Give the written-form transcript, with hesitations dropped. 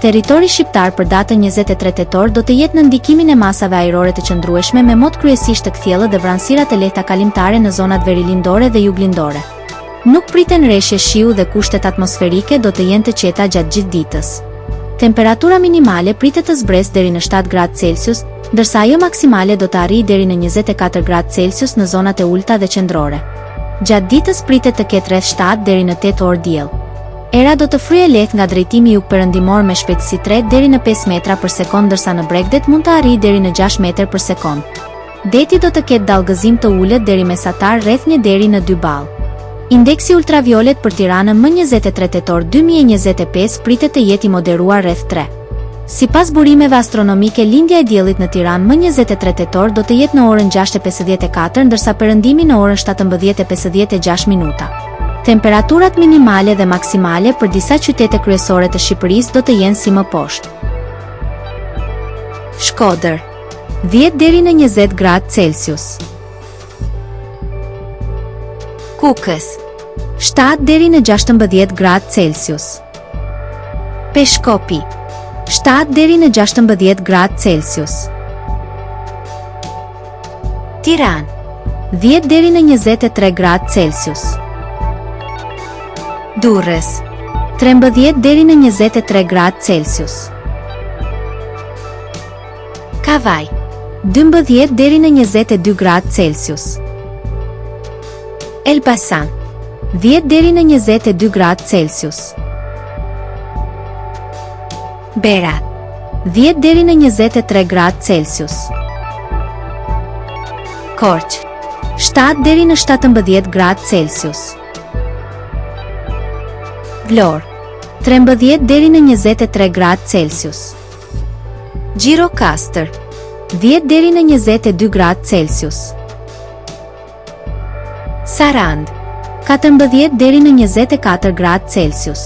Territori shqiptar për datën 23 tetor do të jetë nën ndikimin e masave ajrore të qëndrueshme me mot kryesisht të kthjellët dhe vranësira të lehta kalimtare në zonat verilindore dhe juglindore. Nuk priten reshje shiu dhe kushtet atmosferike do të jenë të qeta gjatë gjithë ditës. Temperatura minimale pritet të zbresë deri në 7 gradë Celsius, ndërsa ajo maksimale do të arrijë deri në 24 gradë Celsius në zonat e ulëta dhe qendrore. Gjatë ditës pritet të ketë rreth 7 deri në 8 orë diell. Era do të fryjë lehtë nga drejtimi jugperëndimor me shpejtësi 3 deri në 5 metra për sekondë ndërsa në bregdet mund të arrijë deri në 6 metër për sekondë. Deti do të ketë dallgëzim të ulët deri mesatar rreth 1 deri në 2 ballë. Indeksi ultraviolet për Tiranën më 23 tetor 2025 pritet të jetë i moderuar rreth 3. Sipas burimeve astronomike lindja e diellit në Tiranë më 23 tetor do të jetë në orën 6:54 ndërsa perëndimi në orën 17:56 minuta. Temperaturat minimale dhe maksimale për disa qytete kryesore të Shqipërisë do të jenë si më poshtë. Shkodër, 10 deri në 20 gradë Celsius. Kukës, 7 deri në 16 gradë Celsius. Peshkopi, 7 deri në 16 gradë Celsius. Tiranë, 10 deri në 23 gradë Celsius. Durrës, 13 deri në 23 gradë Celsius. Kavajë, 12 deri në 22 gradë Celsius. Elbasan, 10 deri në 22 gradë Celsius. Berat, 10 deri në 23 gradë Celsius. Korçë, 7 deri në 17 gradë Celsius. Vlorë, 13 deri në 23 gradë Celsius. Gjirokastër, 10 deri në 22 gradë Celsius. Sarandë, 14 deri në 24 gradë Celsius.